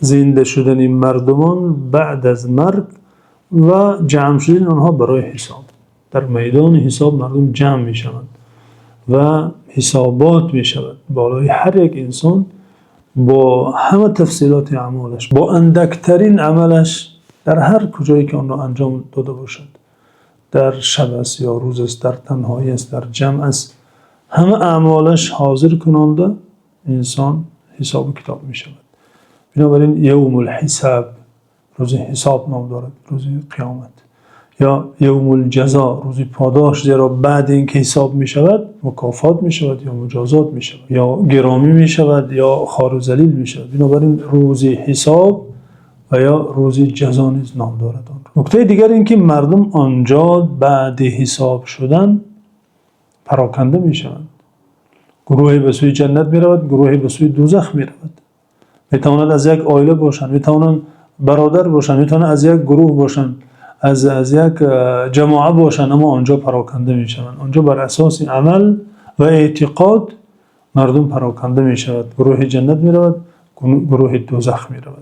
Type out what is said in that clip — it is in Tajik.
Зинда шудани мардумон баъд аз марг ва ҷамъ шудани онҳо барои ҳисоб. Дар майдони ҳисоб мардум ҷамъ мешаванд ва ҳисобот мешавад болои ҳар як инсон бо ҳамаи тафсилоти аъмолаш, бо андактарин амалаш дар ҳар куҷое ки онро анҷом дода бошад. Дар шаб аст ё рӯз аст, дар танҳоӣ аст, дар ҷамъ аст. Ҳамаи аъмолаш ҳозир кунонда инсон ҳисоб ва китоб мешавад. Бинобар ин явмул-ҳисоб, рӯзи ҳисоб ном дорад, рӯзи қиёмат ё явмул-ҷазо, рӯзи подош, зеро баъд аз инки ҳисоб мешавад, мукофот мешавад ё муҷозот мешавад ё гиромӣ мешавад ё хор ва залил мешавад. Бинобар ин рӯзи ҳисоб ва ё рӯзи ҷазо низ ном дорад он. Нуктаи дигар инки мардум он ҷо баъд ҳисоб шудан пароканда мешаванд. Гурӯҳе ба сӯи ҷаннат меравад, гурӯҳе ба сӯи дӯзах меравад. Метавонад аз як хонавода бошанд, метавонанд бародар бошанд, метавонанд аз як гурӯҳ бошанд, аз як ҷамоат бошанд, аммо он ҷо пароканда мешаванд. Он ҷо бар асоси амал ва эътиқод мардум пароканда мешавад. Гурӯҳе ҷаннат меравад, гурӯҳе дӯзах меравад.